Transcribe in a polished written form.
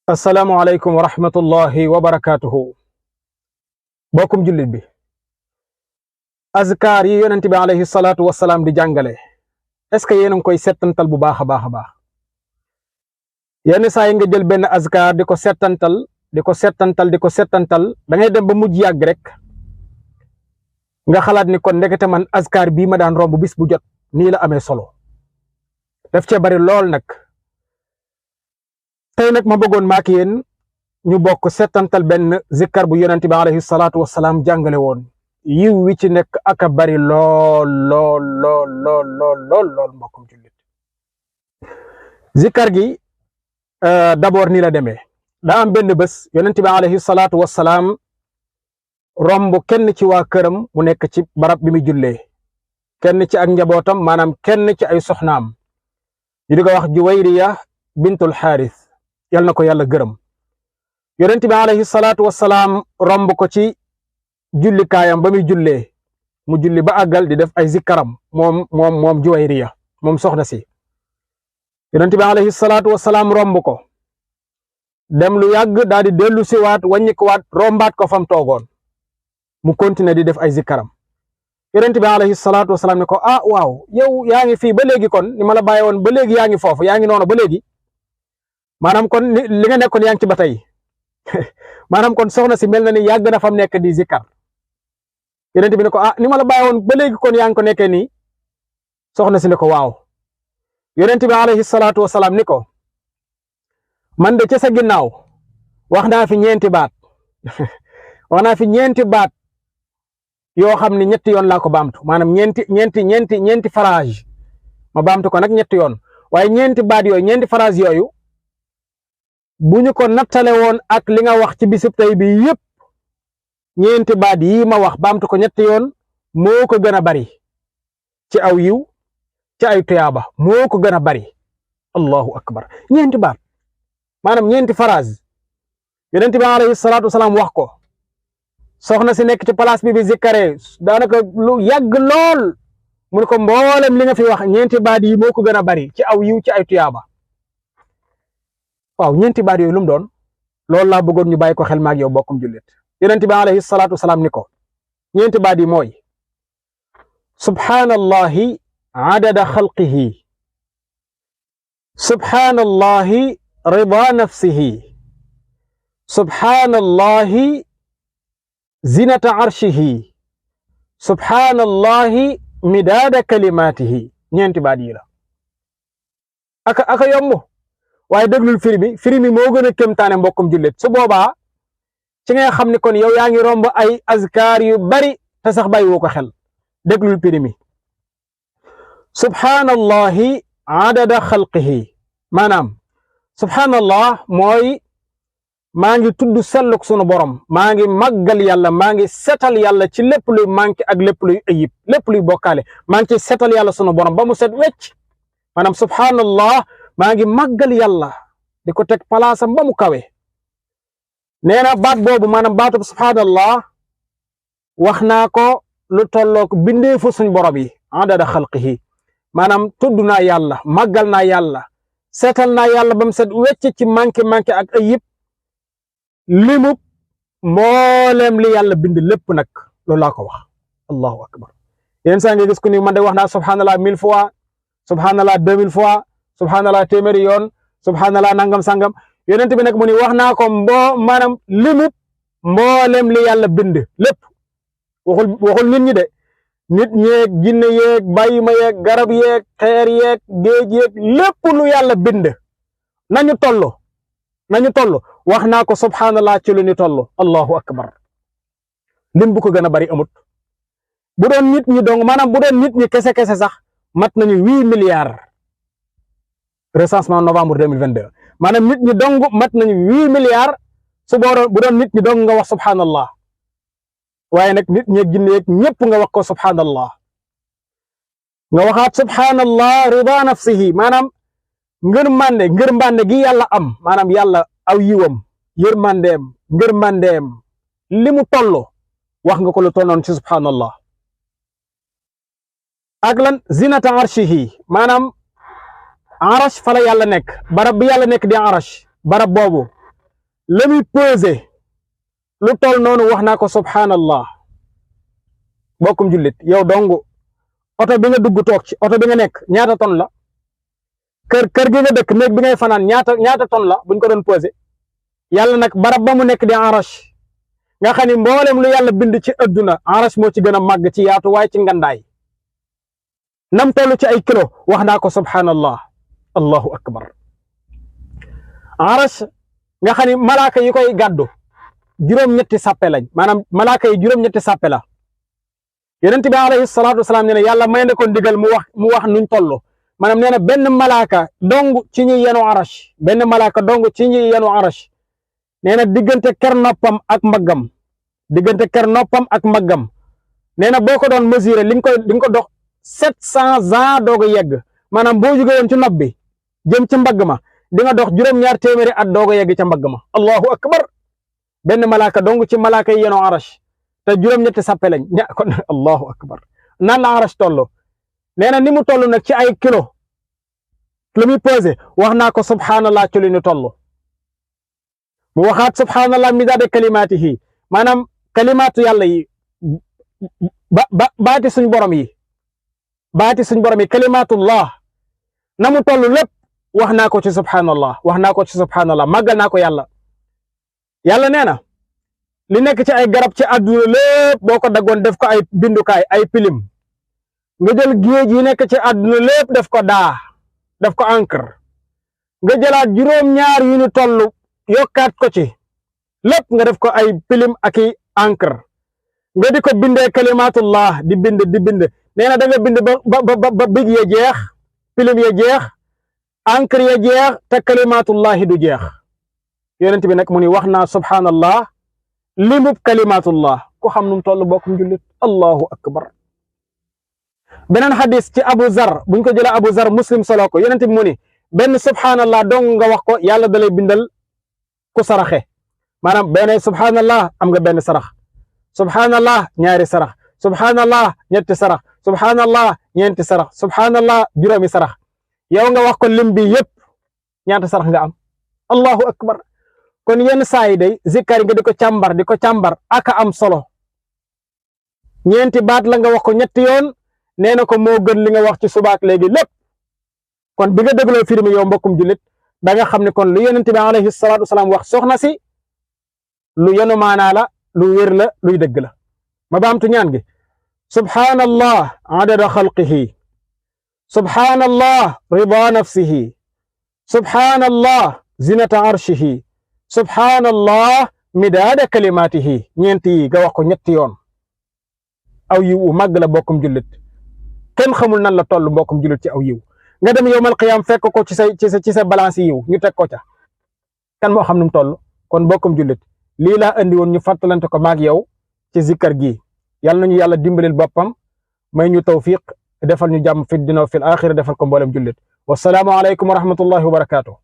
Assalamualaikum warahmatullahi wabarakatuh. Bokum jullit bi azkar yi yonent bi alayhi salatu wassalam di jàngale est-ce que yéen a ngi koy settantal bu baax a baax yenn saa yi nga jël benn azkar di ko settantal da ngay dem ba mujj yàgg rek nga xalaat ni kon ndekete man azkar bii ma daan romb bis bu jot nii la amee solo daf cee bari lool nag. tey nag ma bëggoon maak yéen ñu bokk settantal benn zikkar bu yonent bi alayhi salaatu wasalaam jàngale woon yiw wi ci nekk aka bari lool mbokkum jullit. zikkar gi d'abord nii la demee. daa am benn bés yonent bi alayhi salaatu wasalaam romb kenn ci waa këram mu nekk ci barab bi mu jullee, kenn ci ak njabootam maanaam kenn ci ay soxnaam ñu di ko wax Juwayriya bintul Xaaris, yal na ko yàlla gërëm. yonent bi alayhi salaatu wasalaam romb ko ci jullikaayam ba muy jullee, mu julli ba àggal di def ay zikkaram moom Juwayriya moom soxna si. yonent bi alayhi salaatu wasalaam romb ko dem lu yàgg daal di dellu siwaat wàññikuwaat rombaat ko fam toogoon mu continuer di def ay zikkaram. yonent bi alayhi salaatu wasalaam ne ko waaw yow yaa ngi fii ba léegi, kon ni ma la bàyyi woon ba léegi yaa ngi foofu, yaa ngi noonu ba léegi, maanaam kon li nga nekkoon yaa ngi ci ba tey maanaam kon soxna si mel na ni yàgg na fam nekk di zikkar. yonent bi ne ko ni ma la bàyyi woon ba léegi kon yaa ngi ko nekkee nii. soxna si ne ko waaw. yonent bi alayhi salaatu wasalaam ni ko man de ca sa ginnaaw wax naa fi ñeenti baat wax naa fi ñeenti baat yoo xam ne ñetti yoon laa ko baamtu, maanaam ñeenti phrase ma baamtu ko nag ñetti yoon, waaye ñeenti baat yooyu, ñeenti phrase yooyu bu ñu ko nattale woon ak li nga wax ci bisub tey bi yëpp, ñeenti baat yi ma wax baamtu ko ñetti yoon moo ko gën a bari ci aw yiw, ci ay tuyaaba moo ko gën a bari. allahu akbar. ñeenti baat maanaam ñeenti phrase yonent bi alayhi salaatu wasalaam wax ko, soxna si nekk ci place bi zikkare daanaka lu yàgg lool, mu ne ko mboolem li nga fi wax ñeenti baat yi moo ko gën a bari ci aw yiw, ci ay tuyaaba. waaw ñeenti baat yooyu lu mu doon? loolu laa bëggoon ñu bàyyi ko xel maag yow bokkum jullit. yonent bi alayhi salaatu wasalaam ni ko ñeenti baat yi mooy subhaanallahi adada xalqihi, subhaanallahi rida nafsihi, subhaanallahi zinata arshihi, subhaanallahi midaada kalimatihi. ñeenti baat yi la. aka yomb, waaye déglul firi mi moo gën a kéemtaane mbokkum jullit. su boobaa ci nga xam ne kon yow yaa ngi romb ay azkar yu bari te sax bàyyi woo ko xel. déglul firi mi. subhaanallahi adada xalqihi, maanaam subhaanallah mooy maa ngi tudd selluk sunu borom, maa ngi màggal yàlla, maa ngi setal yàlla ci lépp luy manqué ak lépp luy ayib, lépp luy bokkaale, maa ngi ci setal yàlla sunu borom ba mu set wecc. maanaam subhaanallah maa ngi màggal yàlla di ko teg palaasam ba mu kawe. nee na baat boobu maanaam baatub subhaanallah wax naa ko lu tollook bindeefu suñ borom yi adada xalqihi, maanaam tudd naa yàlla, màggal naa yàlla, seetal naa yàlla ba mu set wecc ci manqué ak ayib, limub mboolem li yàlla bind lépp nag loolu laa ko wax. allahu akbar. yéen saa nga gis ku ni man de wax naa subhanallah 1000 fois, subhanallah 2000 fois, subhanallah téeméeri yoon, subhanallah nangam sangam. yonent bi nag mu ni wax naa ko maanaam limub mboolem li yàlla bind lépp. waxul nit ñi de, nit ñeeg jinne yeeg bàyyima yeeg garab yeeg xeer yeeg géej yeeg lépp lu yàlla bind nañu toll wax naa ko subhanallah ci lu ñu toll. allahu akbar. lim bu ko gën a bari amut. bu doon nit ñi dong, maanaam bu doon nit ñi kese sax mat nañu 8 milliards recensement novembre 2022, maanaam nit ñi dong mat nañu 8 milliards bu doon nit ñi dong nga wax subhanallah. waaye nag nit ñeeg jinne yeeg ñëpp nga wax ko subhanallah. nga waxaat subhanallah rida nafsihi, maanaam ngërmande gi yàlla am, maanaam yàlla aw yiwam, ngërmandeem li mu toll wax nga ko lu tolloon ci subhanallah. ak lan zinata arshihi, maanaam arash fa la yàlla nekk, barab bi yàlla nekk di arash, barab boobu la muy pesé lu toll noonu wax naa ko subhanallah. bokkum jullit yow dong oto bi nga dugg toog ci oto bi nga nekk ñaata ton la kër gi nga dëkk néeg bi ngay fanaan ñaata ton la buñ ko doon pesé. yàlla nag barab ba mu nekk di arash nga xam ni mboolem lu yàlla bind ci adduna arash moo ci gën a màgg ci yaatu waaye ci ngandaay nam toll ci ay kilo wax naa ko subhanallah. allahu akbar. arash nga xam ni malaaka yi koy gàddu juróom-ñetti sàppe lañ maanaam malaaka yi juróom-ñetti sàppe la. yonent bi alayhi salaatu wasalaam nee na yàlla may na ko ndigal mu wax nuñ toll maanaam nee na benn malaaka dong ci ñi yenu arash benn malaaka dong ci ñi yenu arash nee na diggante ker noppam ak mbaggam nee na boo ko doon mesurer li nga ko dox 700 ans doog a yegg maanaam boo jógee woon ci nopp bi jëm ci mbagg ma di nga dox juróom-ñaar téeméeri at doog a yegg ca mbagg ma. allahu akbar. benn malaaka dong ci malaaka yi yenu arash te juróom-ñetti sàppe lañ kon allahu akbar. nan la arash toll nee na ni mu toll nag ci ay kilo lu muy pesé wax naa ko subhanallah ci li ñu toll. mu waxaat subhanallah midaada kalimaatihi maanaam kalimaatu yàlla yi baati suñ borom yi kalimaatullah na mu toll lépp wax naa ko ci subhanallah màggal naa ko yàlla. yàlla nee na li nekk ci ay garab ci àdduna lépp boo ko daggoon def ko ay bindukaay ay pilim nga jël géej yi nekk ci àdduna lépp def ko def ko encre nga jëlaat juróom-ñaar yu ñu toll yokkaat ko ci lépp nga def ko ay pilim ak i encre nga di ko bindee kalimatullah di bind nee na da nga bind ba big ya jeex pilim ya jeex encre ya jeex te kalimatullahi du jeex. yonent bi nag mu ni wax naa subhanallah limub kalimatullah ku xam num toll bokkum jullit. allahu akbar. beneen xadis ci Abu Zar buñ ko jëlee Abu Zar Muslim solo ko yonent bi mu ni benn subhanallah dong nga wax ko yàlla dalay bindal ku saraxe maanaam benn subhanallah am nga benn sarax, subhanallah ñaari sarax, subhanallah ñetti sarax, subhanallah ñeenti sarax, subhanallah juróomi sarax. yow nga wax ko lim bi yépp ñaata sarax nga am. allahu akbar. kon yenn saa yi day zikkar nga di ko càmbar aka am solo. ñeenti baat la nga wax ko ñetti yoon nee na ko moo gën li nga wax ci subaak léegi lépp. kon bi nga dégloo firmi yow mbokkum jullit da nga xam ne kon lu yonent bi alayhi salaatu wasalaam wax soxna si lu yenu maanaa la lu wér la luy dëgg la. ma baamtu ñaan gi subhanallah adada xalqihi, subhanallah rida nafsihi, subhanallah zinata arshihi, subhanallah midaada kalimatihi. ñeenti yi nga wax ko ñetti yoon aw yiw u màgg la mbokkum jullit kenn xamul nan la toll mbokkum jullit ci aw yiw. nga dem yowmal qiyaam fekk ko ci sa balance yiw ñu teg ko ca kan moo xam nu mu toll. kon mbokkum jullit lii laa andi woon ñu fàttalante ko maag yow ci zikkar gi. yàlla nañu yàlla dimbalil boppam may ñu tawfiq defal ñu jàmm fi dina fil axira defal ko mboolem jullit. wasalaamu aleykum wa rahmatullahi wa barakaatu.